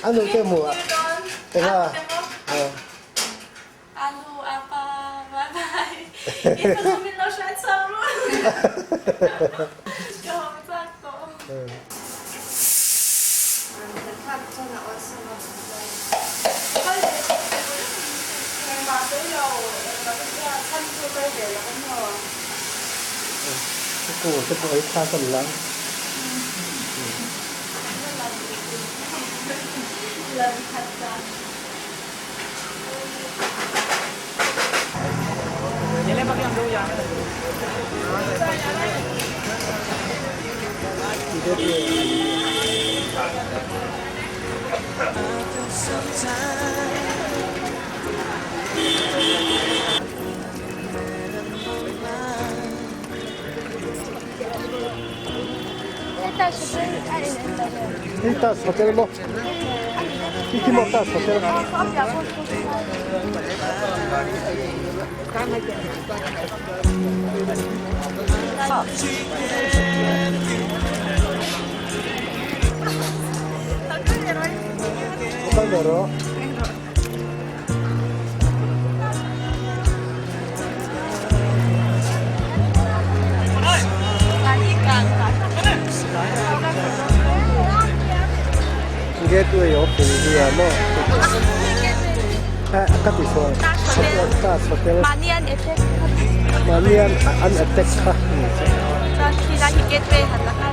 A nu te hmuh ah enga? Anu apa bye bye i fanu min lo hriat chhuak ru ka hawng chak tawh. Kung te pawh ei thlak a ni ang. Hei Taj Hotel maw? Khi khi maw Taj Hotel? Kal ve rawh. Gateway of India maw? Ka ti sawi. Taj Hotel. Mahni an attack kha. Mahni an attack kha. Chuan khi lai hi gateway han la kha.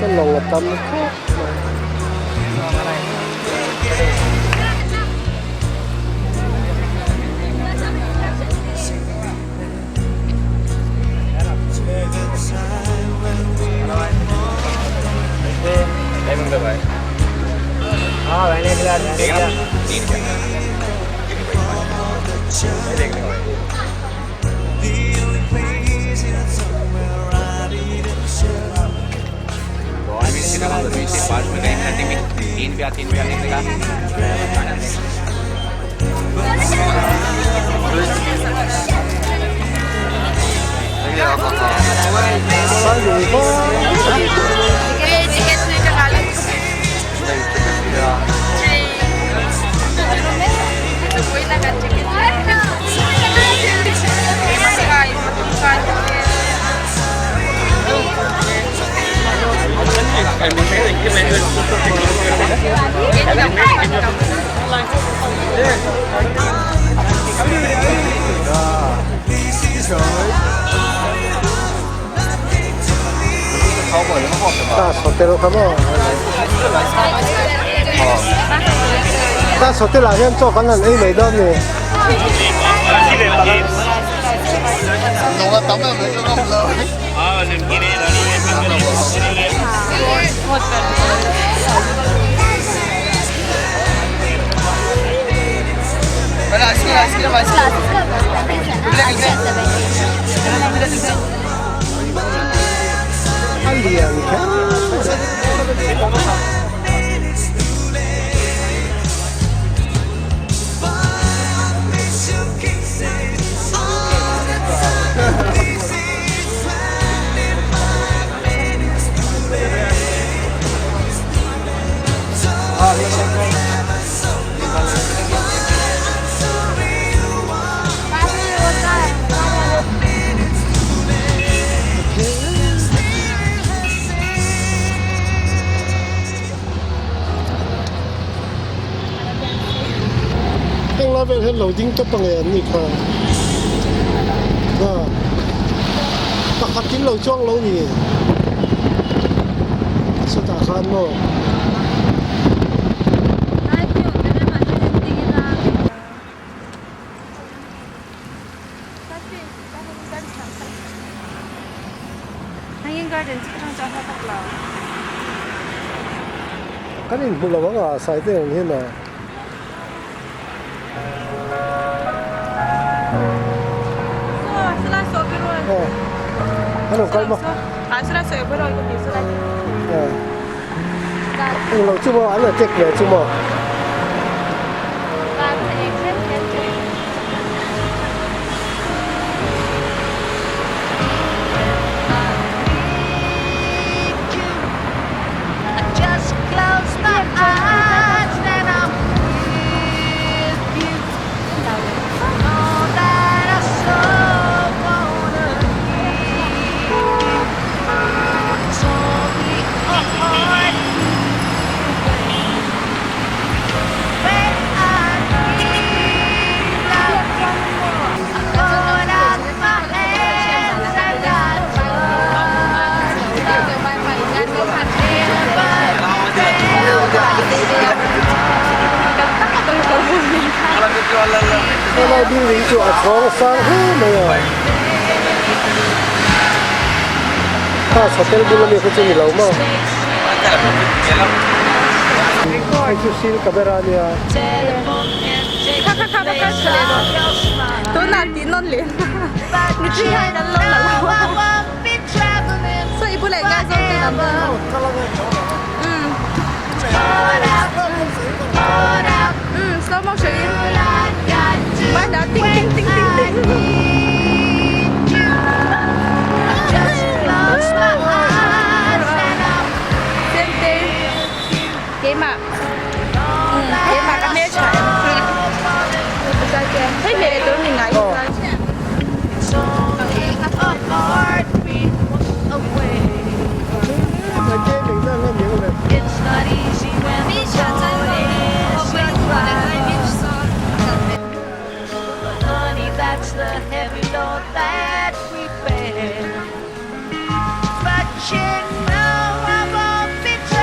Lawng a tam khawp mai. Taj Hotel kha maw? Taj Hotel ah hian chaw kan han ei mai dawn ni. A lian kher mai. Heng lai vel hian lo ding tawp ang e an ni kha a pakhat in lo chuang lo ni chutah khan maw. Hanging Garden chu ka tang chu a hla tak lo. Kan inhmu lo ang a Saite ang hian a. An lo kal maw? Eng lo chu maw an attack leh chu maw? Helai building chu a chhawng sang hle mai a, Taj Hotel bul ami kha chu ni lo maw? Hei chu sil camera a nia.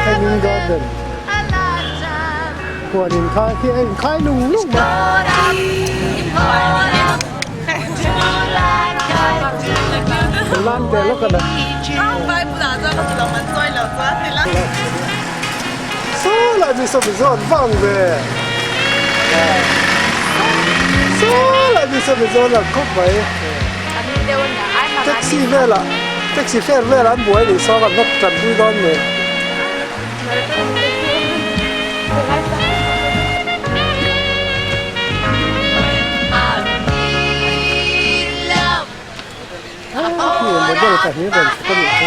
Hanging Garden huan inkhai khi a inkhai lung lung mai. Lan ve lawk a na. Saw lai mi saw mi zawn vang ve. Saw lai mi saw mi zawn lang khawp mai. Taxi velah taxi fare velah an buai nih sawn an va tan pui dawn nge. Khi model pahnih rawn chhuk a nih chu.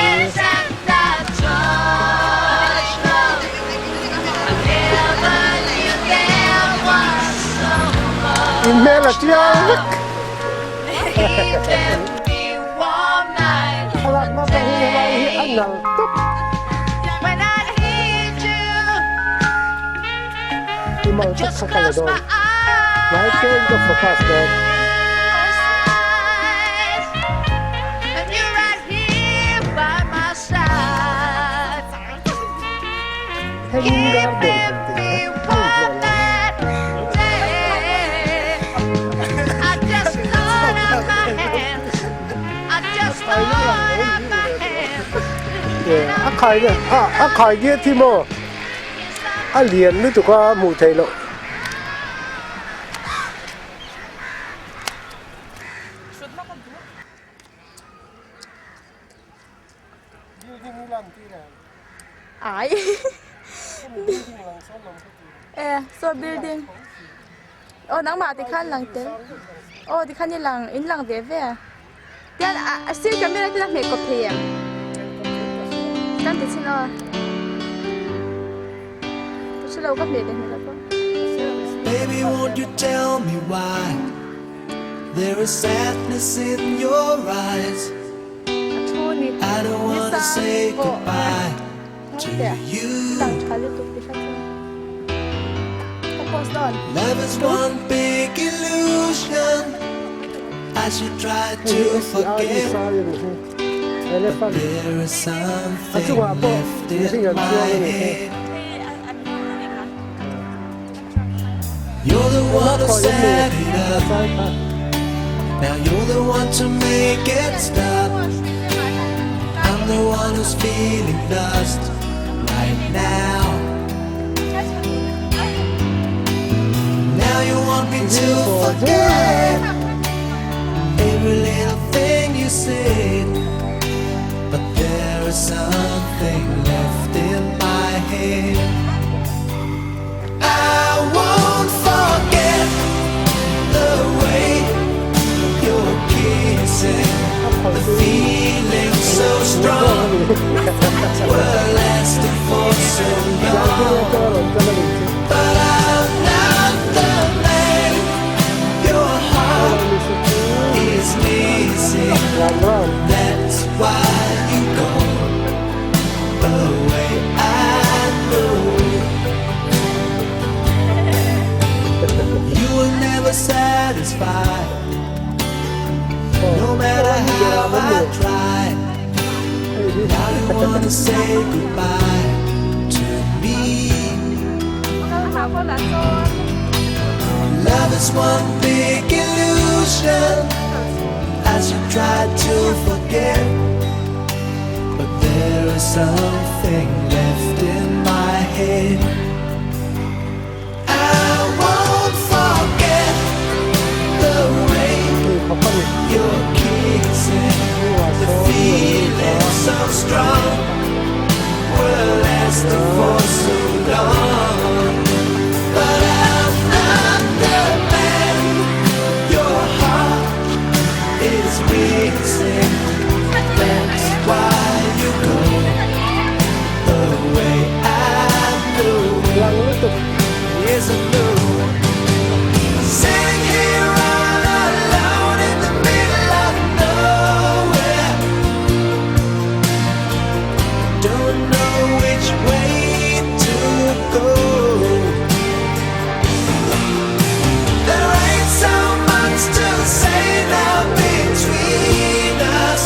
In hmel a tial vek. Thlalak hma pawh hi helai hi a nal tawp. I mal tak kha ka la dawn. Hnai te in ka focus dawn. Hanging Garden han tih kha a inhmel a. A khai a khai diat hi maw a lian lutuk a hmuh theih loh. Ai e saw building aw nangmah tikhan lang tel aw tikhan i lang in lang ve ve a tian a sir camera te a hmeh kawp thei em kan ti chhin aw ka hrelo ka hmeh leh hmeh lo pawh. Baby won't you tell me why there is sadness in your eyes A thu ni I don't ni wanna sang say pawh goodbye to te you lang tha lutuk ti hrat chuan ka post dawn. Love is one big illusion I should try Hei to hi SCR forget nisa a ni hi elephant There is a something chungah pawh left mihring in an my chuang a ni hi. head You're the Engmah one who khawi an ni set it a up sai kha. Now you're the one to make it stop. I'm the one who's feeling lost right now. Now you want me to forget every little thing you said. But there is something left in my head. I won't forget the way you're kissing, the feeling so strong. We're lasting for so long. But I'm not the man your heart is missing. That's why you go away. I know you were never satisfied, no matter how I tried. Now you wanna say goodbye to me. Love is one big illusion as you try to forget. But there is something left in my head. I won't forget the way you're kissing, the feeling so strong. We're lasting for so long. But I'm not the man your heart is missing. That's why you go away. I know is a blue. Sitting here all alone in the middle of nowhere. Don't know which way to go. There ain't so much to say now between us.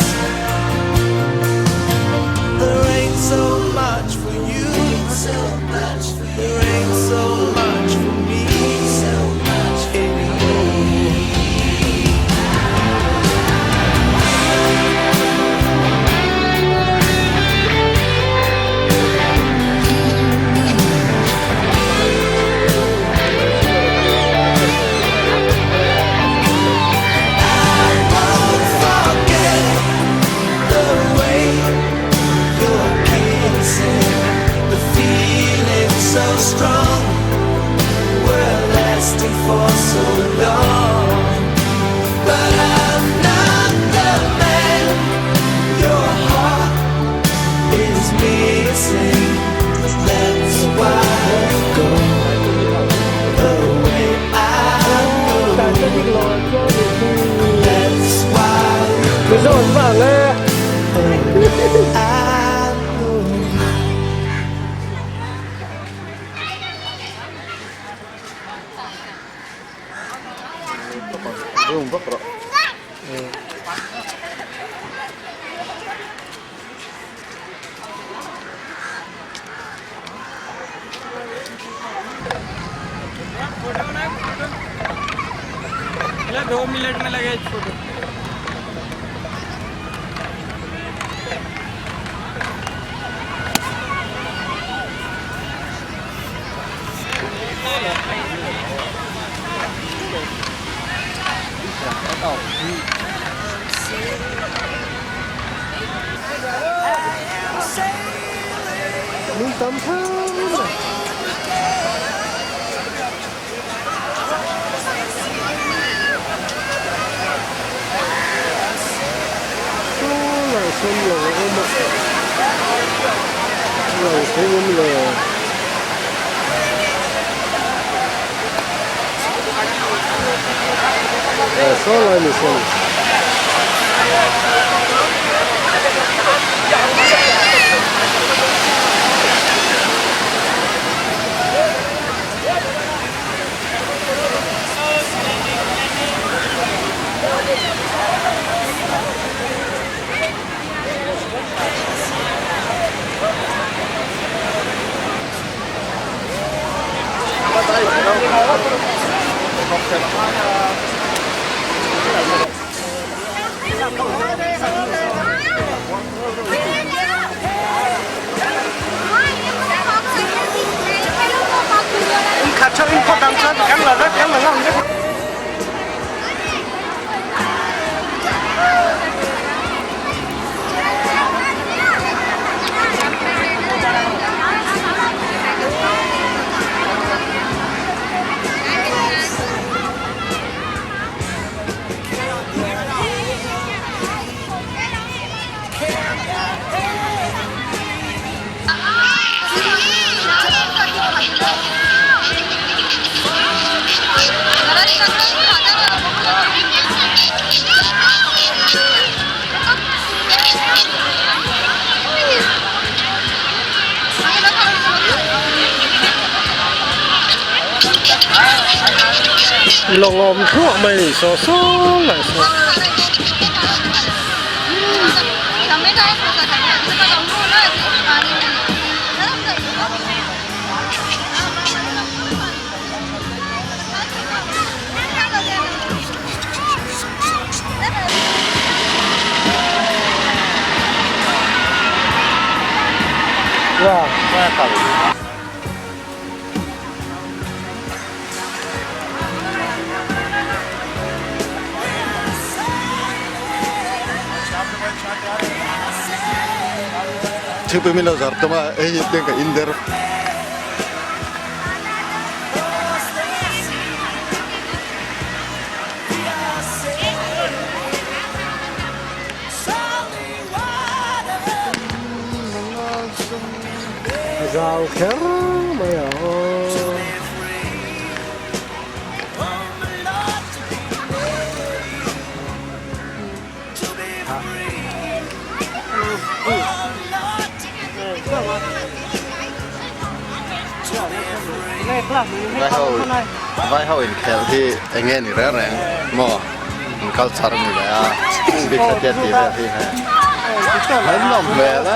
There ain't so much for you. So much for There ain't so much for me. So much anymore. I won't forget the way you're kissing, the feeling so strong. We're lasting for so long. But I'm not the man your heart is missing. That's why you go away. I know. That's why you Mizo an vang e. I know. Zoom vak rawh. दो minute में लगे photo. Min tam phang. Saw lai sawn lo a awm a, lo thei awm lo. Eh saw lai ni sawn. Lawng awm thluah mai ni saw saw lai saw. Thingpui min lo zar tum a hei hi tiang ka in der. A zau kher mai a aw. Vai ho inkhelh hi eng nge ni reng reng maw an culture a ni leh a bik khatia tih vel hi he an nawm hmel a.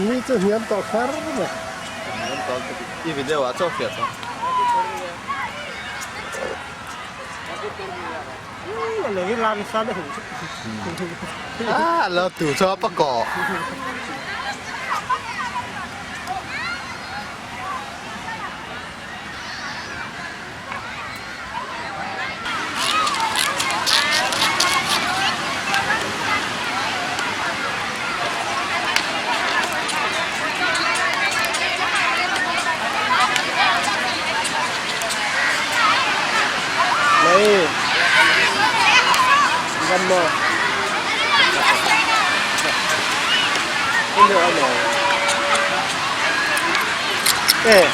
Mi chu hniam tawh kher mai. Hniam tawh i video ah chaw fiah tawh. Ah, lo tu cho pa ko. Này, gần mà. Không được anh này. Ê.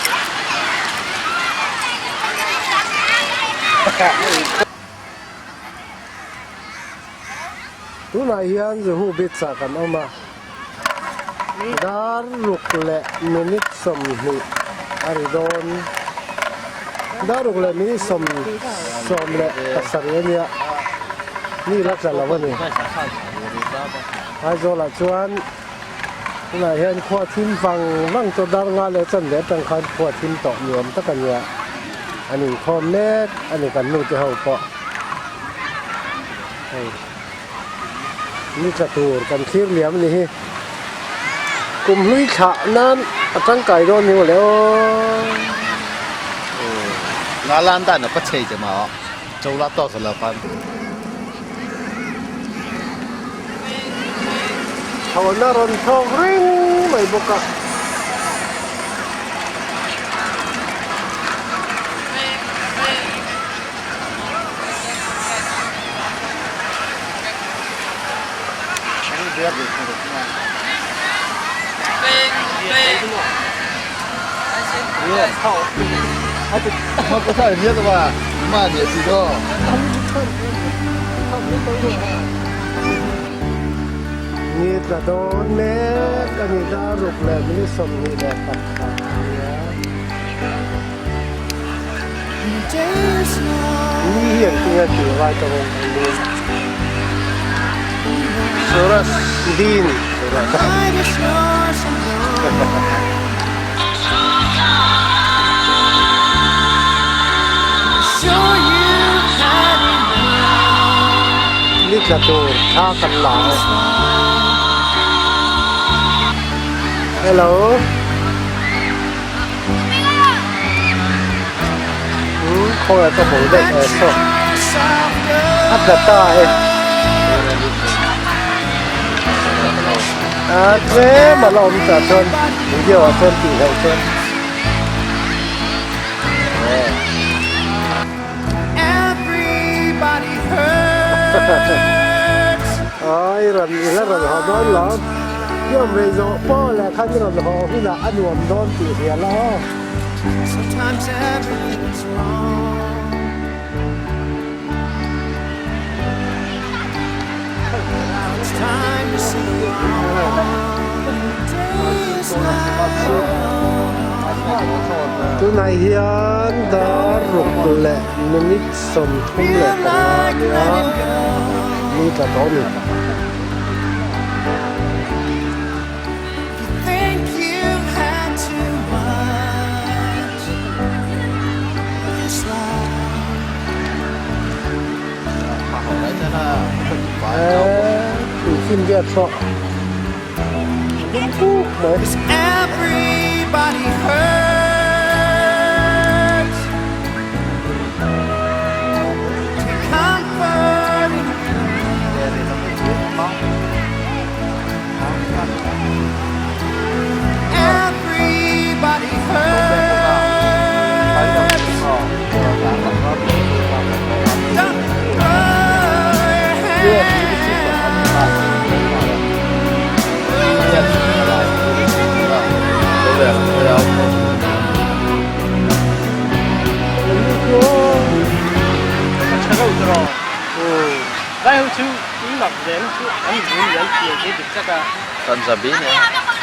Tunah hian Zuhu Beach ah kan awm a, dar ruk leh minute 20 a ri dawn. Dar ruk leh minute 17 a nia, mi la tla lo a ni. Aizawl ah chuan tunah hian khua thim vang vang chu dar nga leh chan leh atang khan khua thim tawh ni awm tak a nia, an inkhawm mek a ni kan nu te ho pawh. Hei ni tla tur kan thlir liam a ni hi kum hlui thlah nan a tangkai dawn ni maw le aw. Chhawna rawn thlawk reng mai bawk a. Ni tla dawn mek a ni dar ruk leh minute 24 a ni a. Ni hi engtin nge tih vai ka rawn hmu dawn. Suraj Din Suraj. Ni tla tur thla kan la a. Hello. Umm khawiah ka bo daih e saw a tla ta e a tlem a la awm tah chuan video ah chuan tih loh chuan ai rawn i la rawn haw dawn lo i awm rei zawh pawh leh khan i rawn haw hunah a nuam dawn tih hria la aw. Tunah hian dar ruk leh minute 35 a ni a, ni tla tawh a ni. Everybody hurts. Take comfort in Everybody hurts. Don't throw your hand.